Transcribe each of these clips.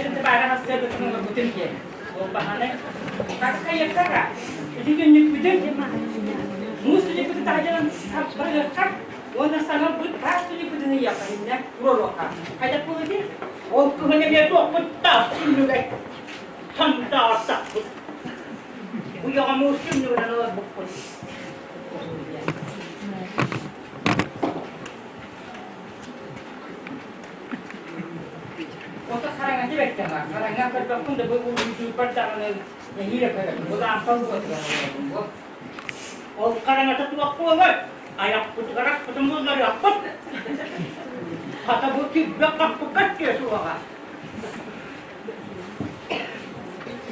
Сарсыардата баара сарсыардатын олорбутум диэн. Буолбаһаны. Хайыахха ити түннүкпүтүн муус түннүкпүтүн таһырдьанан барыахха уонна саҥа быт таас түннүкпүтүн ыйыахха иннэ туруоруохха. Хайдах буолуо Ол кыһын эмиэ туохпут таас түннүгэр сандаарсахпыт. Уйаҕа муус түннүгүнэн олорбуппут. Ото хараҥачы бэртэҕэ. Хараҥа көрбөккүн да бу уруйдуурбар даҕаны нэһиилэ көрөбүн. Бу лаампа уотугар олоробун бу. Ол хараҥата туох буолар? Айахпытыгар аспытын булларыахпыт. Хата бу кирбэх хаппыкка тиэ суоҕа.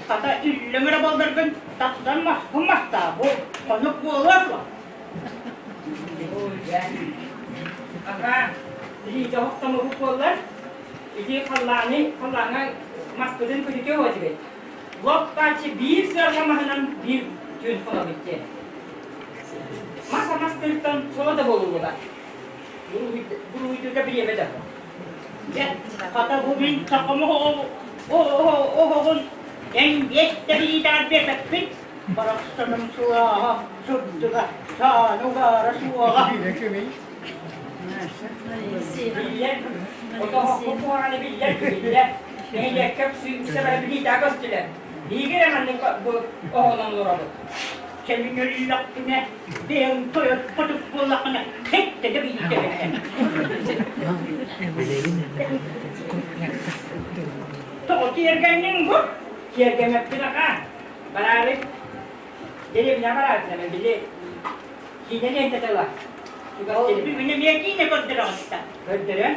Хата иллэҥ эрэ буолларгын тахсан маскын мастаа бу хонук буолуо дуо? Аха, биһиги оһохтоммут буоллар, ити халлааны, халлааҥҥа маспытын көтүтүө этибит. Лоп-бааччы биир сыарҕа маһынан биир түүн хонобут диэн. Мас амастыыртан соло да буолуллубат. Буруйдууга бириэмэ да Дьэ, хата бу мин сахам оһоҕун эн биэс да бириитэҕэр биэрбэппин. Барахсаным сылааһа, сырдыга, сааны угаара суоҕа. Биллэр, отоһоххо куһаҕаны биллэр биллэр. Нэһилиэккэ үксэ бары билиитэ көстүлэр. Биһиги эрэ маннык бу оһоҕунан олоробут. Кэлин өллөхпүнэ, бэйэҥ тойот-хотус буоллаххына, хэттэ да билиитэ Тоҕо тиэргэнниҥ бу? Тиэргэмэппин аха. Бараары дэриэбинэҕэ бараары били киинэ лиэнтэтэ ыла. Чугас Ол телевизор. бүгүн эмиэ киинэ көрдөрөҕүттэ. Көрдөрөн,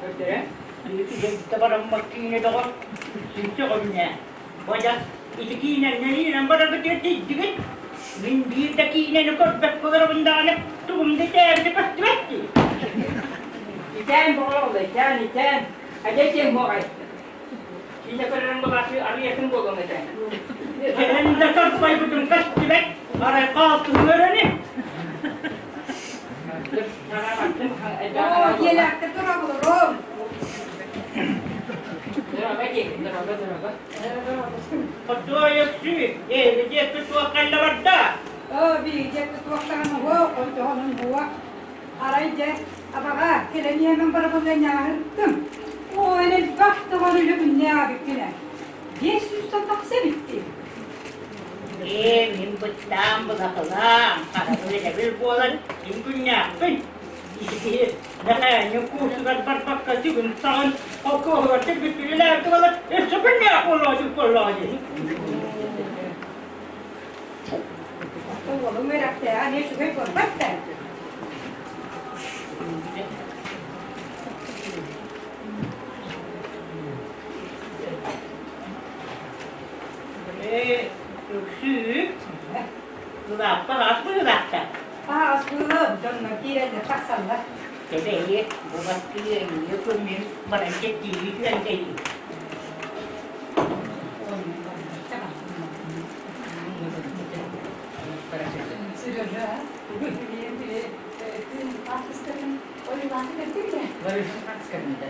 көрдөрөн. Үтүгэнтэ бараммат киинэ доҕор. Сүнсөҕүмнэ. Бадьас, ити киинэннэн барарга тиэрдийдигит. Мин биир да киинэни көрбөккө олоробун даҕаны тугум да итээбитэ көстүбэт дии. Итээн боҕоҕула, итээн, итээн. Хайа диэн буоҕай? Киинэ көрөрүм былааты арыйатын буолуоҥ этэ. Кэлэн да сарбайбытым көстүбэт, арай хаалтыһын өрөнү. Оо, дьиэлээхтэр тураҕыларым. Дорога диэки, дорога, дорога. Хотуойуксүү, эһиги диэки туох кэллэ барда? Оо, биһиги диэки туох даҕаны уох, хойдоҕонун уох. Арай дьэ, абаҕа, кэлэн иһэммин барабылла ньааһыртым. Оо, эн элбэх даҕаны үлэ күннээх эбиккин ээ. 500 тахса эбиттии. Ээ, мин быттаан былахылаан, харабыл эдэбил буолан, мин күннээхпин. Ити киһи Мэхээни куусугар барбакка сүгүн саҕын холкуоһугар сүргүттүлэлээбит буолан, өссө күннээх буоллаҕа буоллаҕа дии. Уолуҥ үөрэхтээҕэ эмиэ үчүгэй буолбат да. Ээ, үксүү, кылааппа аҕас быһыылаахтар. Аҕас быһыылаах дьоннор киирэллэр тахсаллар. Тэбэйи, бу бастыы эйиэ көмүс баран кэттииги түһэн кэлии. Сережа, Ларысын хатыскарында.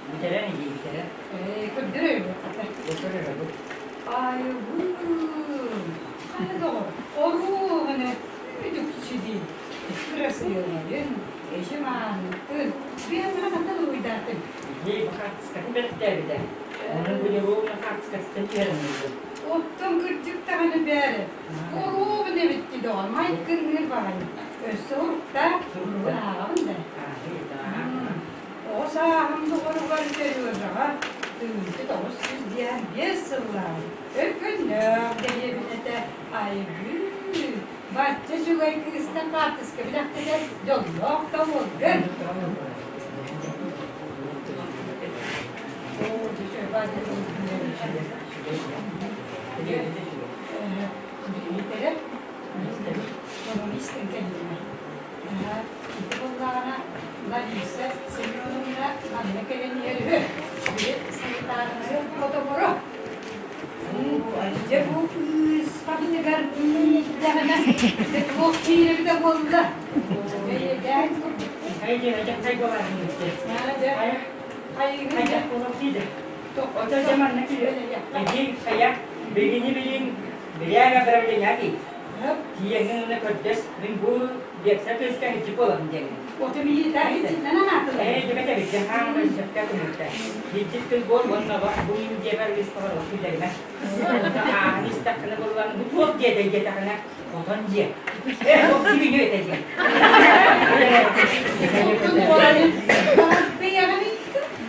Бүтэрэн иһии бүтэрэн. Көрдөрөр Айыбыын! Хайа доҕор, оруобуна үтүкчү дии. Кырасыабайын, эчи маанытын, биэннэрэ хантан уруйдаатын? Ей, хартыскатын бэлэхтээбитэ. Онон бу ровно хартыскаттан түһэрэн ылбыт. Оттон кырдьык даҕаны бээрэ, оруобуна эбитти доҕор, майгынныыр баҕайы. Өссө уруктаах, суругун ааҕабын да. Оҕо сааһым доҕоругар Сережаҕа 1995 сыллааҕы Өркөннөөх дэриэбинэтэ Айгыы бачча үчүгэй кыыстан хаартыска билэхтэтэр дьоллоох да уолгын. Истэн кэллимэ. Ити буоллаҕына Лариса Семеновна манна кэлэн иһэр үһү. Били санитарнай протоколу. Дьэ бу кыыс хабыныгар киирдэҕинэ туох киирэбитэ буолла. Бэйэдээн курдук. Хайдах Ото дьэ манна киһи хайа билигини билин билээгэ правление тиийэҥҥин уна көрдөс мин бу лекция кыыска иччи буолабын диэҥҥин. Ото миһиитэ иччитинэн анаатылар. Ээ дьэ бэтэбит хааман сөпкө көмүлтэ. Иччит тыл буол уонна бу мин диэбэр ыыспаҕар ол киллэримэ. Ааһан истэххинэ буллан бу туох диэтэ диэтэхинэ хотон дьиэ. Ээ ол сибиню этэ диэн.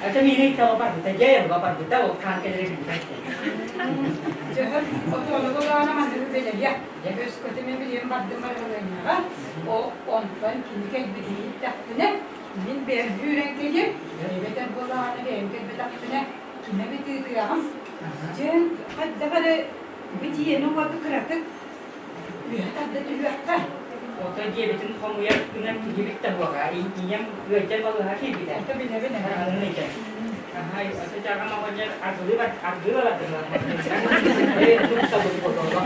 Это миигин того барбыта, дьэ барбыта, ол хаан кэлэрэ билбэт. Дьэ, отуону булаана манныгы бэлэриэ. Өскөтүн мин билиэн бардым барылыанньаҕа, ол онтон кини кэлбитин иһиттэхпинэ, мин бэйэм үүрэн кэлиэм, эбэтэр буоллаҕына бэйэм кэлбэтэхпинэ, кимэ бытыытыаҕым. Дьэ, хайдах эрэ битиэни уоту кыратык үөһэ тарда түһүөххэ. Ото диэбитин хомуйар гынан киһибит да буоҕа. Ийэм ыалдьар балыыһа киирбитэ. Ото билэбин эһэ. Анын ыйдар. Аһай, ото дьаҕам оҕонньор аргылыы бар, аргылыы барардылар. Э, тупсабыт буолуо.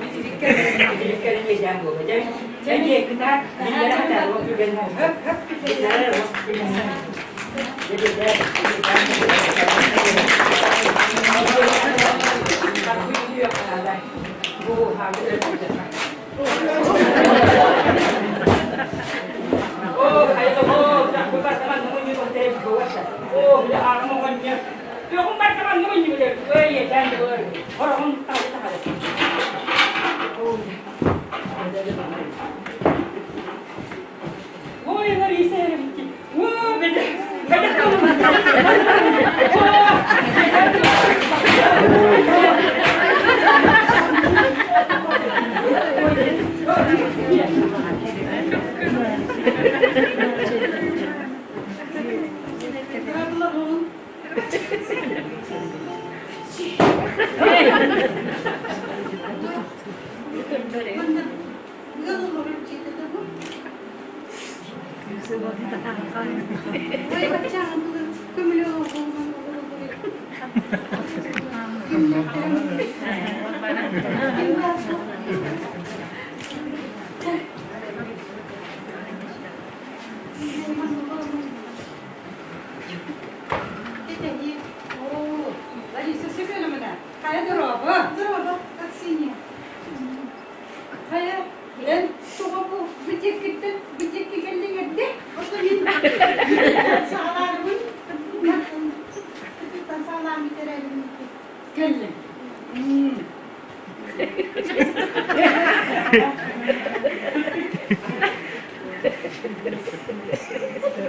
Итирик кэлин иэдээн буолуо. Дьэ, дьэ, дьэ, кытаат, биллэрэ хатар, ол түгэн. Хөп, хөп, Биллэрэ, ол түгэн. Дьэ, дьэ, Ыал олорор дьиэтэ да бу. Ой, баччааҥҥа дылы көмүлүөк оҕолорун олороллор Ким баар Оо, Лариса Семеновна, хайа дорообо? Дорообо, Аксинья. Хайа, эн тоҕо бу бутиккиттэн бутикка кэллиҥ эрдэ? Ото мин саҕалаарыбын кытыттан саҕалаан бүтэрэрим Кэллиҥ.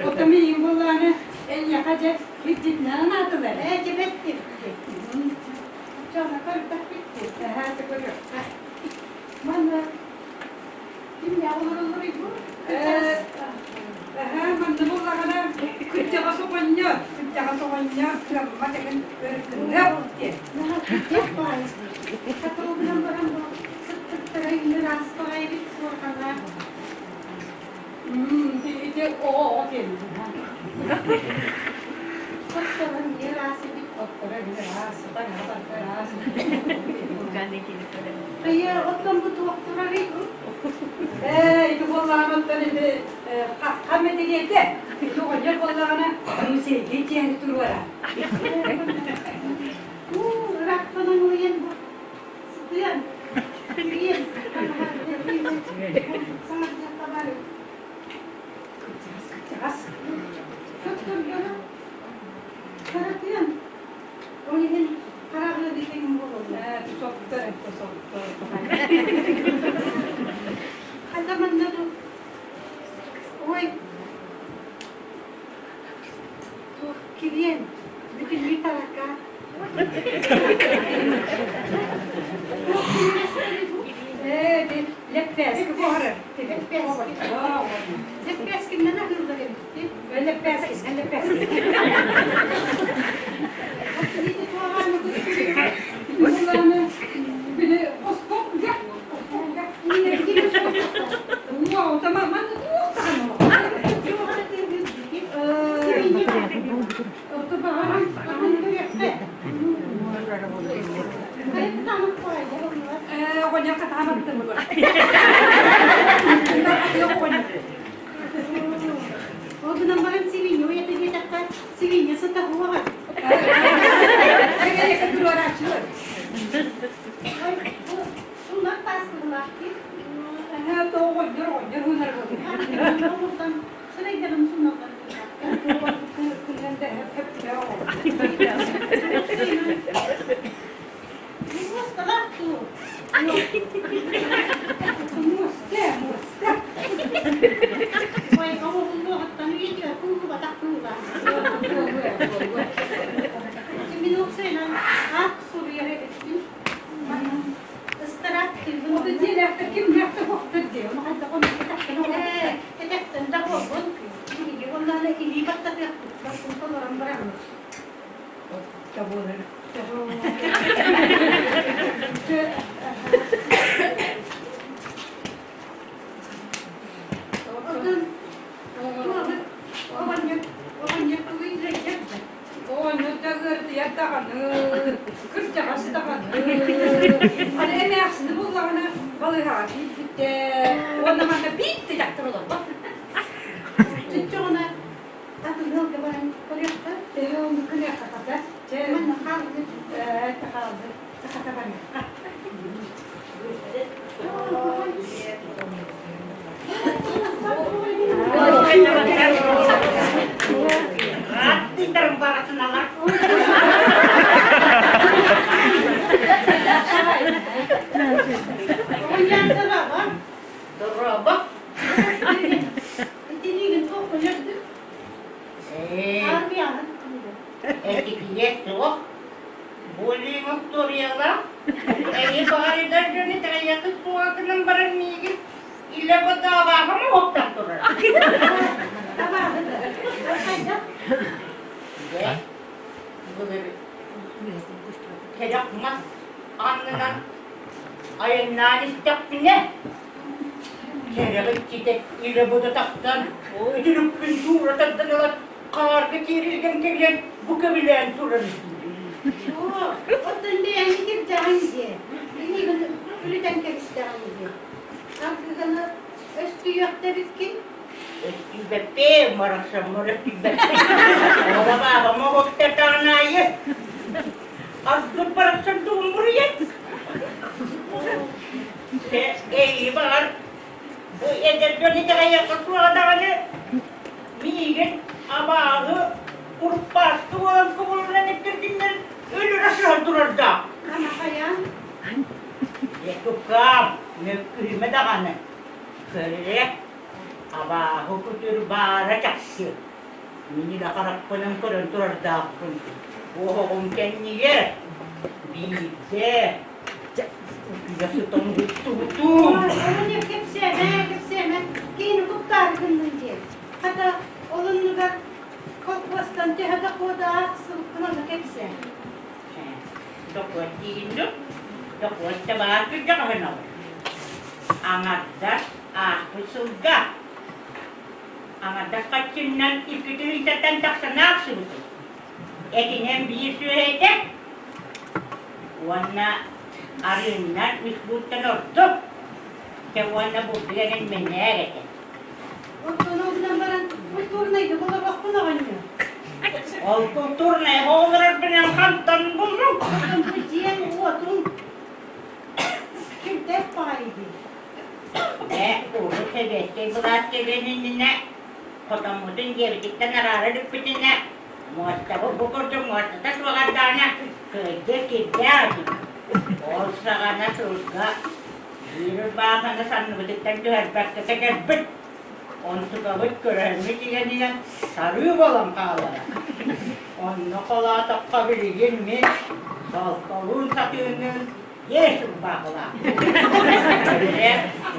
Ото миигин буоллаҕына эйиэхэ дьэ кирдьитинэн анаатылар. Ээ, дьэбэттим. Дьоно көрдөхпүт. Эһээ, көрүөххэ. Манна кимнээх олороллоруй бу? Эһээ, манна буоллаҕына кырдьаҕас оҕонньор, кырдьаҕас оҕонньор кыаммат эҥин өрүттүнүөх диэн. Наһаа кырдьах баҕайы. Хата ол гынан баран бу сыттыктара үүнэр аас баҕайы эбит суорҕаннаах. Ити оҕо-оҕо диэн. Сотторон биир аас эбит. Отторо биир аас, таҥаһа барыта ыраас. Хайа, оттон бу туох турарый бу? Ээ, ити буоллаҕына оттон ити хахха мэтириэтэ. Ити оҕонньор буоллаҕына музейга дьиэни туруора. Уу, ыраахтан аҥылыйан бу сытыан, кириэн, саҥардыахха бары. Кырдьаҕас, кырдьаҕас. Сотторгону харатыан, ол иһин хараҕы бүтүн буолаллар. Ээ, соттор, соттор. Хата манна бу ой туох кириэн бүтүннүү тарака туох кириэстэри бу Ээ, лэппээски буһарар. Лэппээски. Лэппээскиннэн аһыыллар эбит. Лэппээски, лэппээски. Буоллаҕына, били хоспоҥҥа, хоспоҥҥа Уо, тамам, манна туох даҕаны Оту баҕарам, Ээ, оҕонньор хатаабаттым. Ол гынан баран сибиинньэ уйата диэтэххэ, сибиинньэ сыта суоҕа. Ой, бу суннар тааскылаах дии. Эһээ тоҕо оҕонньор оҕонньор уунар буолла. Омурдан сырайдарын суналлар. Күннэн да хөптөөх оҕо. Муосталаах дуу? Муоста, муоста. Ой, оҥоһуллуоҕуттан видео кууллубатах куулаах. Буолуо, буолуо. Мин уопсайынан аат суруйар эбиппин. Ыстараап тыыбын. Ото дьиэлээхтэр кимнээхтэр суохтар дии. Ону хайдах ону кэтэхтэн Ээ, кэтэхтэн да буолбун. Биһиги уонна илии баттатыахпыт. Басын толорон бараммыт. Буолар. Оттон туоһут оҕонньор оҕонньор тугу илдьэр да? Оҕонньор да ыардыйар даҕаны, кырдьаҕас даҕаны. Аны эмээхсини буллаҕына балыыһаҕа киирбиттэ уонна манна биир да дьахтар олорбот. Чоччоҕуна атын ыалга баран көрүөххэ. Ээ, оннук гыныахха хата. Чэ, Манна хаалбыт. ээ, хаалбыт. Хата барыахха. Аттыйтарым барасыналар. Оҕонньор дорообо. Дорообо. Итинигин туох өлөрдүк? Ээ, Армияҕын. этикиэ суох. Более историялаах. Эйи баҕарыдар дьон итэҕэйэххит суоҕа гынан баран миигин илэ бодообааҕым оһохтон турар. Табааҕы да. Хайдах? Дьэ, былыр кэрэх мас аннынан айаннаан истэхпинэ, кэрэҕи иччитэ илэ бодо тахсан, үтүлүкпүн туура тардан ылан хаарга киирилгэн кэбиһэн бу көбүлээн турар Оо, оттон бэйэҥ кирдэҕиҥ дии. Илиигин үлүтэн кэбистэҕиҥ дии. Аргыганы өстүйүөхтэбиккин. Өстүйбэппээ, барахсаммар өстүйбэппин. Оҕо баабам оҕуттардаҕын аайы аргыт барахсан тугун буруйан. Эйи баҕар бу эдэр дьон итэҕэйиэххэ суоҕа даҕаны миигин абааһы курпааскы буолан кубулунан эттэрдиннэр өлөрө сыһан турардаах. Ама хайаан? Дьэ тукаам, мөккүһүмэ даҕаны. Көрүө, абааһы күтүр баара чахчы. Мин да харахпынан көрөн турардаахпын. Оһоҕум кэннигэр биирдэ утуйа сытан уһуктубутум. Оҕонньор кэпсээмэ, кэпсээмэ, киһини куттаары гыннын диэн. Хата, ол оннугар колхуостан төһө дохуодаах сылгын ону кэпсээ. Дохуот диигин дуо? Дохуот да баар кырдьаҕаһын ол. Аҥардас ааспыт сылга аҥардас хаччыннан икки тыһыынчаттан тахсан аахсыбытым. Этинэн биир сүөһэтэ уонна арыыннан үс бууттан ордук. Дьэ уонна булду эрэн мэнээр этэ. Оттон ол гынан баран культурнайга олорбохпун оҕонньор. Ол культурнайга олорорбунан хантан буллуҥ? Оттон бу дьиэҥ уотуҥ кирдээх баҕайы дии. Ээ, урут сэбиэскэй былаас кэлиэн иннинэ хотоммутун дьиэбититтэн араара иликпитинэ муостабыт бу курдук муостата суоҕардаана кыайдыа кирдээх этим. Ол саҕана сылга биир ырбаахыны санныбытыттан түһэрбэккэ кэтэрбит. Онтукабыт көрөөҥҥү тигэнигэр сарыы буолан хаалара. Онно холоотоххо билигин мин солколуун сатыыныын биэс ырбаахылаах.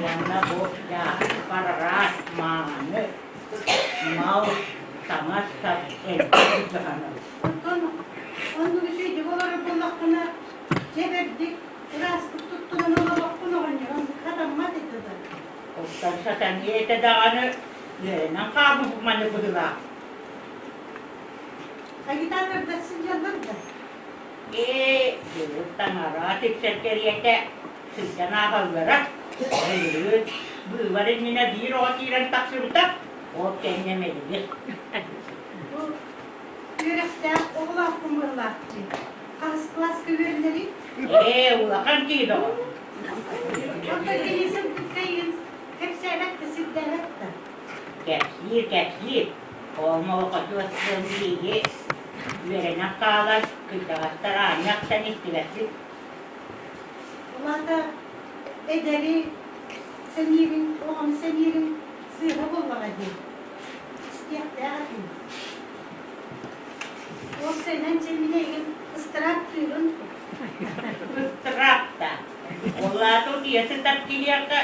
Уонна бу дьааһык араас мааны мал, таҥас-сап элбэх дьаһанабыт. Оттон оннук үчүгэйдик олорор буоллаххына, дьэ бэрдик ыраастык туттунан олоруохпун оҕонньор оннук хатаммат этэ да. Оттон сатаныа этэ даҕаны үөрэнэн хаалбыппыт маны быһыылаах. Агитатордар сылдьаллар да? Ээ, дьылы таҥара тиксэр кэриэтэ сылдьан ааҕаллара. Былырыын быыбар иннинэ биир оҕо киирэн тахсыбыта, ол кэннэ мэлигир. Бу үөрэхтээх оҕолоохпун быһыылаах дии. Хаһыс кылааска үөрэнэрий? Ээ, улахан киһи доҕор. Онтон кини сырдыккайын кэпсээбэт да сирдээбэт да. Кэпсиир, кэпсиир. Ол молокотуос биһиги үөрэнэн хаалан, кырдьаҕастар аанньа ахсан истибэппит. Улаата эдэри сэниирин, оҕону сэниирин сыыһа буоллаҕа дии. Истиэхтээх этим. Уопсайынан дьэ мин эйигин ыстыраап тыыбын. Ыстыраап да. Улаата утуйа сытар киһиэхэ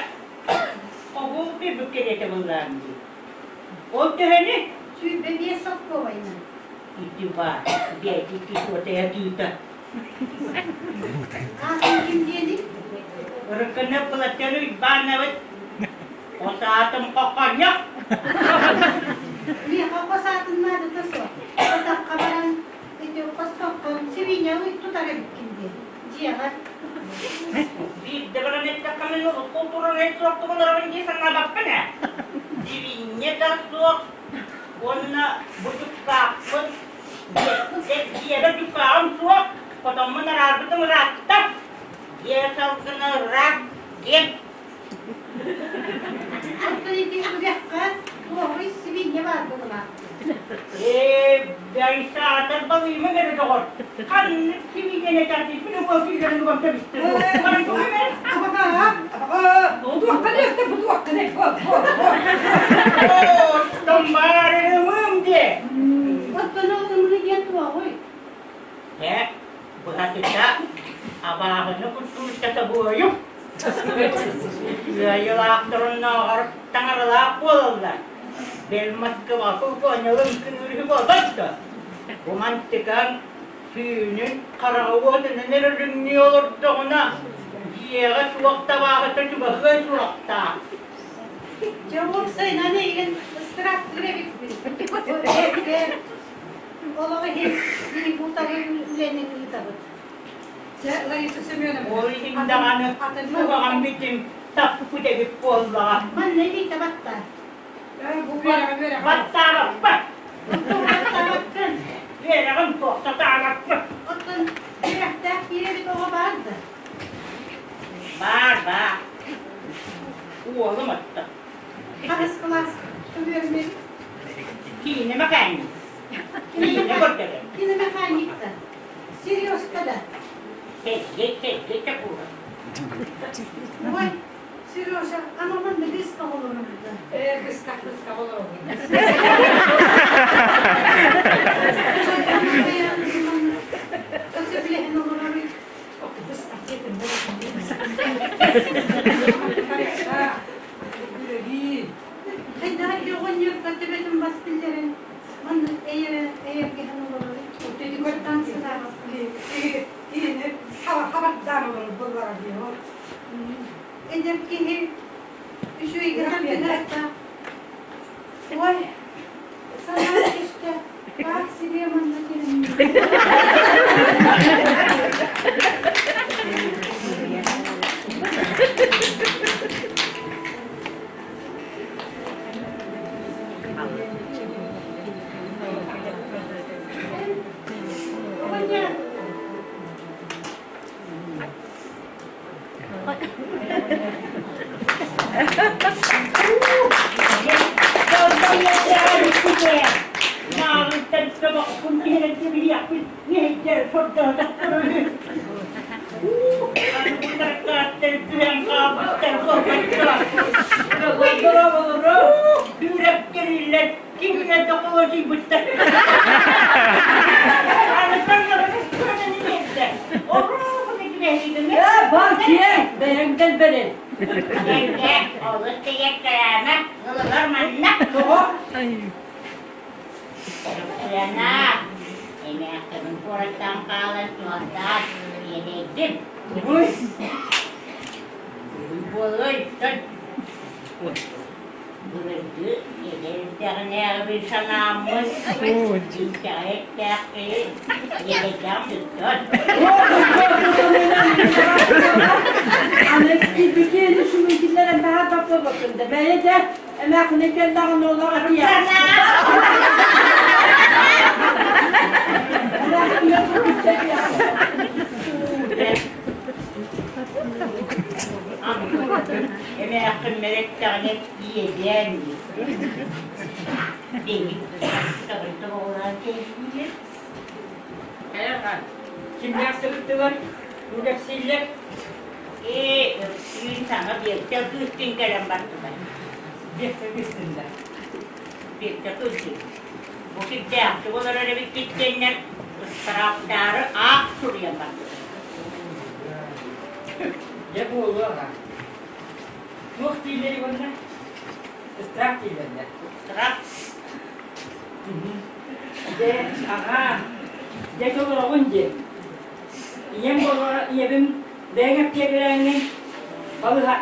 Оҕул бүбүк кэриэтэ быллаан дии. Ол төһөнү? 25 солкуобайынан. Ити баар, бэйти кислотая тыыта. Аатын ким диэний? Ырыкыны Платон Уйбаанабыт Хос аатым хохонньох. Миэхэ хос аатын наадата суох. Атахха баран ити хостоххо сибиинньэ тутар эбиккин диэн. Дьиэҕэр. Биирдэ баран эттэххэ мин култуурунай суохтук олоробун дии санаабаппын ээ. Сибиинньэ да суох уонна бу дьуккаахпын дьиэбэр дьуккааҕым суох, хотоммун араарбытым ыраатта. Дьиэ салгына ыраах диэн Оттон ити үрэххэ туоһуй сибиинньэ баар буоллаах. Ээ, бэйсаатар балыйымаҥ эрэ доҕор. Ханнык сибиинньэни этэрдийбин уол киирэн уган кэбистэ. Абаҕа, абаҕа, туохханы өттө бу туохханы, Оттон баарымым дии. Оттон ол ымыы диэн туоҕуй? Ээ, быһатыта абааһыны куттуурта буойум. Ыайылаахтарыннааҕар таҥаралаах буолаллар. Бэл Москваҕа оонньолун күнүүрү буолбат дуо? Бу мантыкаҥ түүнүн хараҕа уотунан эрэ үрүҥнүү олордоҕуна, дьиэҕэ суох табааһыта чугаһыа суохтаах. Дьэ уопсайынан эйигин ыстырааптыыр эбиппин. Олох иһин биһиги утары үлэни ыытабыт. Дьэ, Лариса Семеновна, Ол иһин даҕаны куһаҕан битим таппыт эбит буоллаҕа. Манна илиитэ батта. Бу үөрэҕэ үөрэҕэ. Баттаабаппат. Баттаабаккын. Үөрэҕин туохтатаабаппыт. Оттон үөрэхтээх киирэбит оҕо баар да? Баар, баар. Уолум отто. Хаһыс кылаас үөрэммит? Киинэ мэхээнньик. Киинэ көрдөрөр. Киинэ механикта. Сережка да? Сергей, Сергей Чакуров. Ой, Сережа, ама манна быыстах олорор да? Ээ, быстах быстах олоробун. Өссө билэһин олороруй. Быстах диэтим Хайдах оҕонньорго төбөтүн бас биллэрин маннык эйэрэ эйэргэһэн олорор көрдөөн сытаҕас Киһини хабардаан олорор буоллаҕа дии ол. Эдэр киһи үчүгэйгэ тардыһыахта. Ой, санаа түстэ. Таах сибиэ манна кэлин. Оҕонньор Ээ, бар киэҥ, бэйэҥ дэлбэрин. Олус тэйэккэрээмэ, ылылар манна. Тоҕо? Лена, эмээххин куораттан хаалан суохтаах иэдэйдим. Тугуй? Буолуой, Былыргы эдэр эрдэҕинээҕи санааммын итэҕэйдээх киһи иэдэйдээх туттар. Аны киирбикиэни шумикиллэрэн таһаарбат буолбаккын да бэйэ дьэ эмээххинэ кэллэҕинэ олох этиэ. Эмээххинэ курдук Кимнээххин мэлэттэҕинэ иэдээн диир. Биһиги табырда оҕолоон кэһиилэр. Хайаҕа, кимнээх сырыттылар, бу кэпсииллэр? Ээ, Өксүүн саҥа Биэкчэ кыыстыын кэлэн бардылар. Биэкчэ кыыстыын да? Биэкчэ кыыстыын. Бу кирдээхтик олорор эбиккит диэннэр ыстарааптаары аах суруйан бардылар. Дьэ буолуоҕа. Туох дииллэрий уонна? Ыстараап дииллэр. Ыстараап. Дьэ, аҕаа, дьэ толороҕун дии. Ийэм буоллаҕа ийэбин бэйэҥ эппиэкэлээҥҥин, балыһа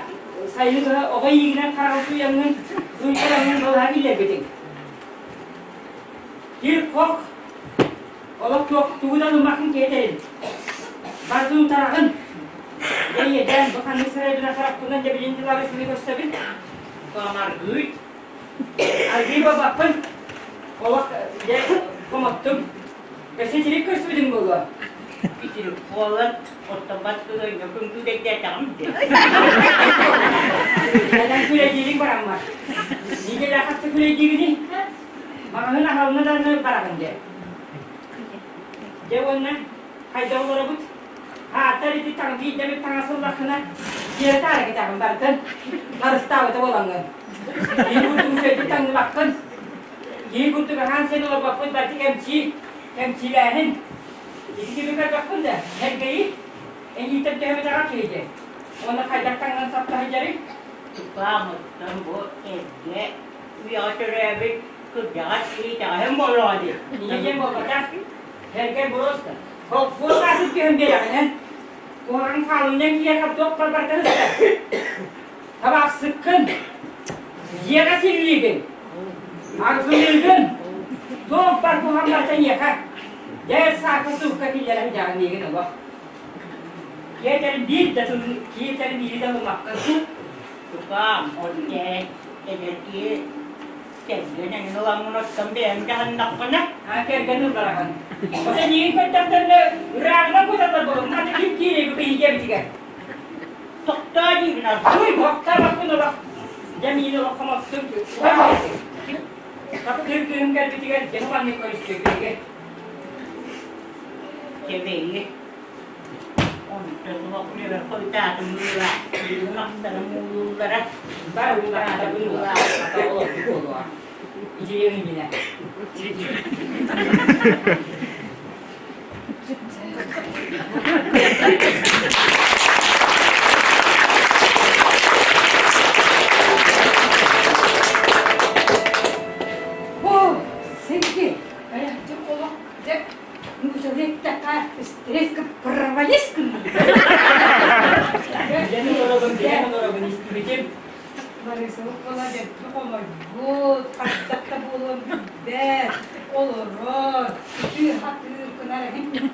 сайыны быһа оҕо иигинэн хараҕын сууйаҥҥын, сууйтараҥҥын балыһа киллэрбитиҥ. Кир-хох Олох туох тугу да ылыммаккын киэтэрин. Барытын утараҕын. Дьэ иэдээн, бу ханнык сырайбынан харахпынан дьэ билин дылары сыны көрсөбүн. Аргыый. Аргыый буолбаппын. Олох дьэ хомоттум. Өссө итирик көрсүбүтүҥ буолуо. Итирик буолан, оттон бастыгыҥҥа күҥкүүдэйдээтэҕим дии. Эдэн күлэйдиириҥ бараммар. Неделя хаста күлэйдиигиний? Маҕаһыын аһалына даҕаны бараҕын дии. Дьэ уонна хайдах олоробут? Ааттар ити биирдэмит таҥас ыллаххына, дьиэ таара кэтэҕин барытын харыстаабыта буолаҥҥын. Киһи курдук үчүгэйдик таҥныбаккын. Киһи курдук аһаан сиэн олорбоппут барыта кэмчии, кэмчилээһин. Ити кими көрбөккүн да, Сэргэйи эйииттэн төһөбүтэҕэ киһи диэн. Уонна хайдах таҥнан сапта сылдьарый? Тукаамыттан бу эргэ үйэҕэ төрөөбүт кырдьаҕас иитэҕэһим буоллаҕа дии. Ийэ диэн буолбатах. Эргэ просто. Холкуос аатын түһэн биэрэҕинэн. Куһаҕан хаалынньаҥ киһиэхэ туох барбарта сытар. Табахсыккын. Дьиэҕэ силлиигин. Аргылыыгын. Туох бар куһаҕан барыта эйиэхэ. Дьэ саакка суукка киллэрэн дьаҕын миигин олох. Киэтэр биир да тылын, киэтэр биири да ылыммаккын. Тукаам, ол иһэн эдэр киһи кэргэн эҥин ыламмын оттон бэйэм дьаһаннахпына Аа, кэргэн ыллараҕын. Оттон миигин көрдөхтөрүнэ ырааҕынан куталлар буолуҥ. Аны ким киириэй бу биһиги эбитигэр? Тохтоо диибин аргыый. Тохтообоппун олох. Дьэ миигин олох хомоттум. Таптыыр кыыһым кэлбитигэр дьэ маннык көрүстүк биһиги. Дьэ Онтон олох үлэбэр хойутаатым быһыылаах, ынахтарым уулууллара, Бар уулаатабын уулаата олордук буолуоҕа. Итириэҥ иннинэ. О, Сергей, дьэ олох дьэ нуучалыы эттэххэ стресска провались гынным. Дьэн олоробун, дьэн олоробун истибитим. Борисовых буола дьэ хомойбут, хайдах да буолуон билбэт, олорор, ытыы-хатыы гынар эбит.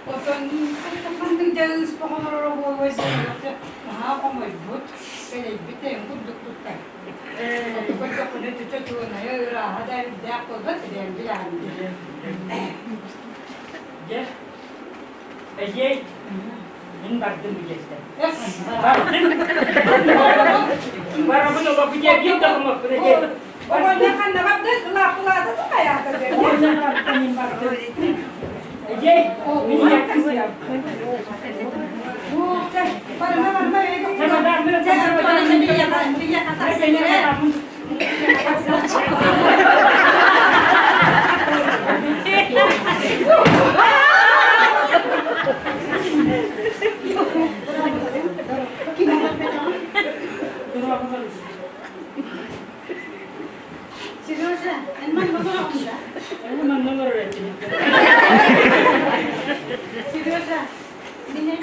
Оттон ханнык дьайыы оҕолоро буолуой наһаа хомойбут, кэлэйбит эйэн курдук туттар. Көрдөххүнэ чочуонайа ырааһа да үрдээх буолбат эбээн билэҕин. Дьэ, эдьиэй, мин бардым билиэстэн. Бардым. Барабын олоху диэн да хомоппун эдьиэй. Оҕонньор ханна барды? Лааппылаата хайаата Эдьиэй, мин ийэттэн сыйам. Барыма барыма Сережа, эн манна олороҕун да? Эн манна олорор этим. Сережа, мин эн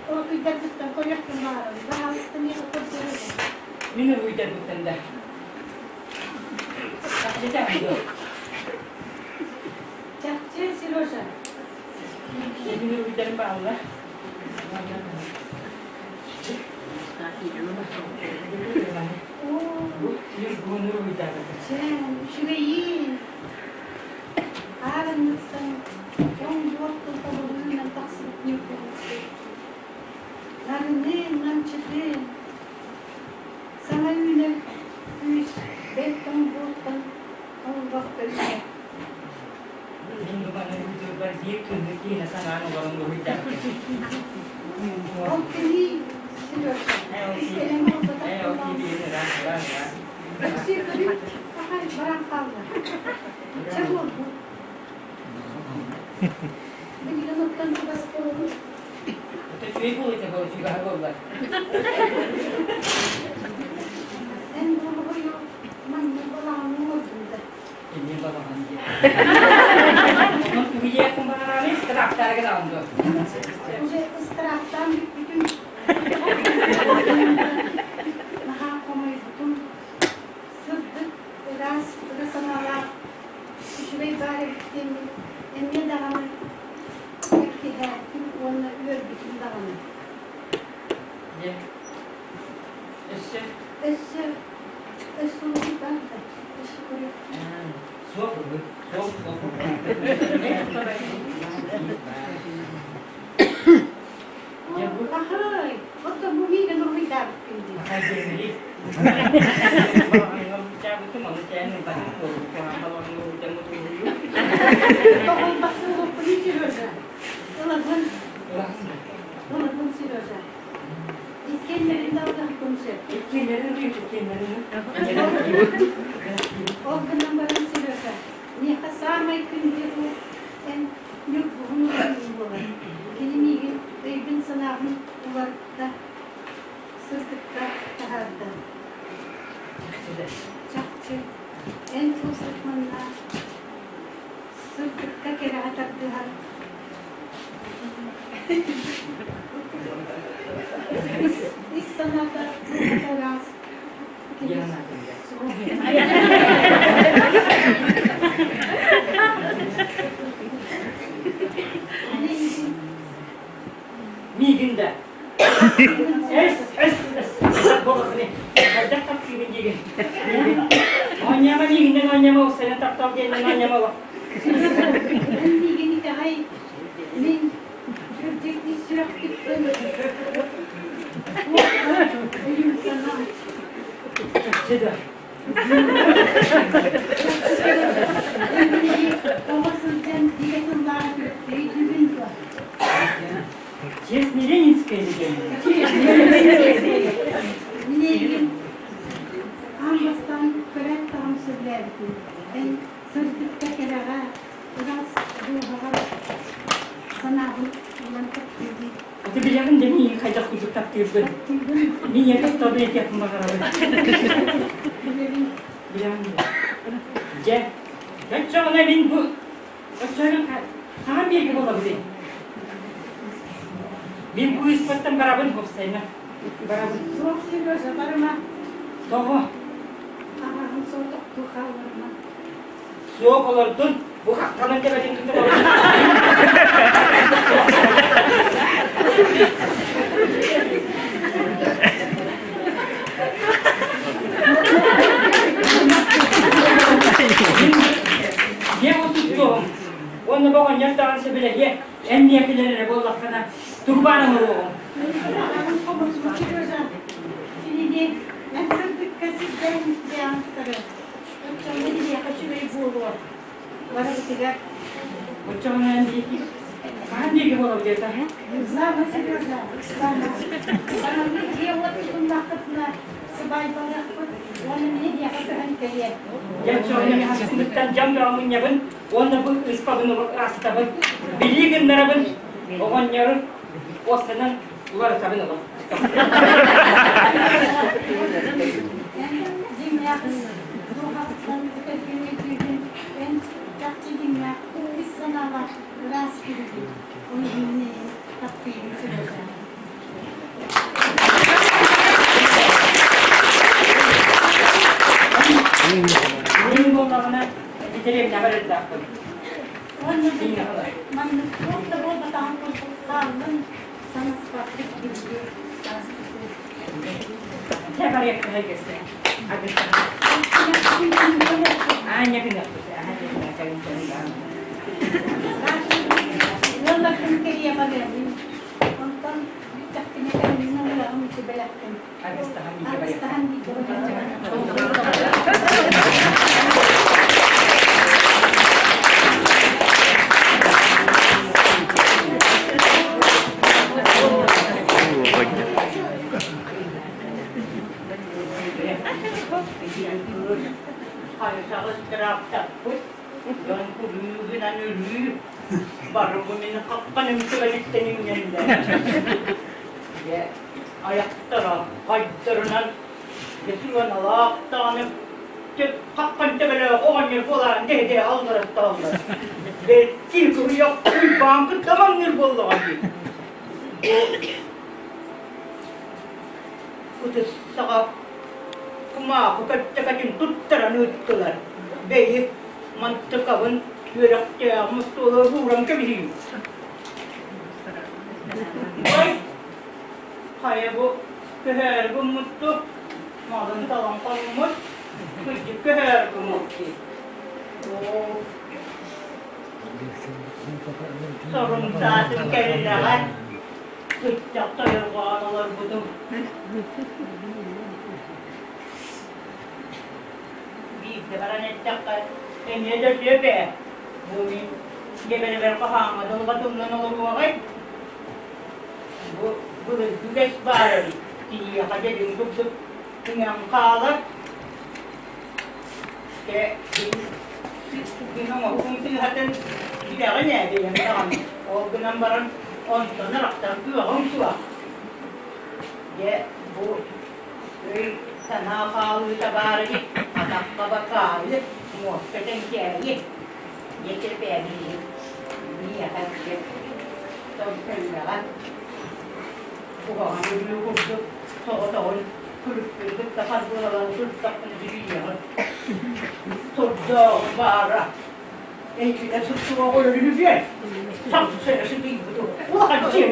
уруһуйдаргыттан көрүөхпүн баҕарабын. Баһаалыста миэхэ көрдөрөр. Мин уруһуйдарбыттан да. Чахчы дуо? Чахчы, Сережа. Мин уруһуйдарым бааллар. Бу ньургуһуну уруһуйдаабыта. Чэ, үчүгэйиин. Ааранныттан тоҥ буор тылтабылыынан тахсыбыт ньургуһун. Нарыныын, намчытыын, саҥа үүнэр күүс бэл тоҥ буортан толлубат көрүҥэ. Мин бу манна уруһуйдуурбар биир күннүк киһини санаан олорон уруһуйдаабытым. Ол кини Сережа, кистэлэҥ буолбатах Ээ, ол киһи билин ыраах, ыраах, ыраах. Өксүү көрүҥ, хахай баран хаалла. Чэ буолбут. Билигин оттон чугас буолабын. Это үчүгэй буолуо буолла, чугаһа буолла. Эн буолугуйу маннык балаҕаҥҥа олордуҥ да. Эмиэ балаҕан диэн. Онон тугу диэххин баҕараный, ыстырааптаары гынаҕын дуо? Уже ыстырааптаан бүппүтүм. Наһаа хомойбутум. Сырдык, ыраас, ыра санаалаах үчүгэй баар эбит диэммин эмиэ даҕаны киһээттим уонна үөрбүтүм даҕаны. Дьэ, өссө? Өссө, өссө улуус бар да, өссө көрүөх. Суох уһу, суох, суох. Дьэ, бу Ахай, оттон бу миигин уруһуйдаабыккын дии. Ахай диэмэри. Балаҕаҥҥа ону тээн ылбатым буолуо. Балаҕаҥҥа уруһуйдаммыт уруһуйу. Тоҕойбахсыы олохпунуй Сережа. Ылабын, ылабын Сережа. Иккиэннэрин да ылыахпын сөп. Иккиэннэрин ылыым, иккиэннэрин. Ол гынан баран Сережа, миэхэ саамай күндү бу эн ньургуһун уруһуйуҥ буолар. Кини миигин өйбүн-санаабын уларытта, сырдыкка таһаарда. Чахчы, эн курдук манна сырдыкка кэрэҕэ тардыһар ис санаата ыраас. Миигин да. Эс, эс, эс. Болохуни. Хайдах таптыыбын диигин. Оонньомо миигиннэн оонньомо, устайан таптал диэннэн оонньомо. Эн миигин итэҕэй, мин кырдьык ис сүрэхпиттэн өйүм санаам. Чахчы да. Эн биһиги оҕо сылдьан бигэ тыллаах өйдүүгүн дуо? Честный Ленинская диэн. Мин аан бастаан көрөөт даҕаны сөбүлээбитим. Эн сырдыкка кэрэҕэ, ыраас дууһаҕа санаабын ылан таптыыбын. Аты билэҕин да миигин хайдах курдук таптыырбын. Таптыыбын. Мин ийэ тапталбын этиэхпин баҕарабын. Билэбин. Билэҕин да. Дьэ, оччоҕуна мин бу оччоҕуна хаһан биэргэ буолабыный? Мин бу ыыспаттан барабын уопсайынан. Барабын. Суох, Сережа, барыма. Тоҕо? Аҕаҕын соҕотохтуу хаалларыма. Суох олордун, бу хахханан кэбэтин кытта олордун. Дьиэ отуттуоҕум уонна боҕонньор даҕаны сөбүлэһиэ, эн миэхилэр эрэ буоллаххына, турбаан оҥоруоҕум. Аҕаҕын хомурсубут Сережа, кинини эн сырдыкка сирдээн бэйэҕин Оччоҕуна биһиэхэ үчүгэй буолуо. Барыбытыгар. Оччоҕуна эн диэки хаһан диэки буолабыт диэтэ? Слава, Сережа, слава. Бараммыт дьиэ-уот тутуннахпытына сыбаайбалыахпыт уонна мини диэхэ көһөн кэлиэ. Дьэ оччоҕуна мин хассымыттан дьон бөҕө мунньабын уонна бу ыспабын ыраастатабын. Билии гыннарабын, оҕонньору уостанан уларытабын олох. Эн дьиҥнээх дууһаҕыттан өтөргүн өйдүүгүн, эн чахчы дьиҥнээх ис санаалаах ыраас киһигин, ону мин таптыыбын Сережа. Мин буоллаҕына дэриэбинэҕэ эрэллээхпин. Уонна маннык туох да буолбатаҕын курдук хааллын, санаспаппыт биһиги ааспыппыт. барыахха хайгасты. Агыстаһан. Аанньа гыныахпыт. Ыалларбын кэрийэ барыаҕым. Онтон бүттэхпинэ кэлин ылыаҕым ити бэлэхпин. Агыстаһан Агыстаһан бииргэ барыаҕым. Хайсаҕыс тыраахтаппыт, дьон күлүүгүнэн өлүү, бары бу мин хаппаным түбэлиттэн иҥнэллэр. Дьэ, айахтара хайдарынан дьэ сыаналаах даҕаны хаппан төбөлөөх оҕонньор буолаан дэһэ-дэһэ аллараттааллар. Бэртии кыһыйах Уйбаан кытта маҥныыр буоллаҕа дии. Ытыс саҕа кумаахы көттөкөтүн туттаран ыыттылар. Бэйи, мантыкабын үөрэхтээҕим остуола ууран кэбиһиим. Ой, хайа бу көһөөрү гыммытту, малын талан хоммут, кырдьык көһөөрү гыммыт дии. Оо, сорум саатым кэллэҕэ. Сыччах тойорҕоон олорбутум. Биирдэ баран эттэххэ, эмиэ да сөп ээ. Бу мин дьэбэрибэр хаһааҥҥа дылы тыллан олоруоҕай? Бу былыргы үгэс баар эбит. Киһиэхэ дьэдьин курдук иҥэн хаалар. Дьэ, мин оҥоһугум сыыһатын билэҕин ээ бэйэҥ даҕаны. Ол гынан баран онтон арахсар кыаҕыҥ суох. Дьэ, бу өй-санаа хаалыыта баар эбит, атахха бакаайы, муоста тэҥкээйи. Дьэ, кирбээбиһи миэхэ дьэ тон кэллэҕэ. Куһаҕан өлүү курдук соҕотоҕун күлүкпүн кытта харбыалаан сырыттахпына билиэҕим. Сордоох баара эйгинэ сыттыга олорор үһү сахсайа сытыйбыт улахан сиэн.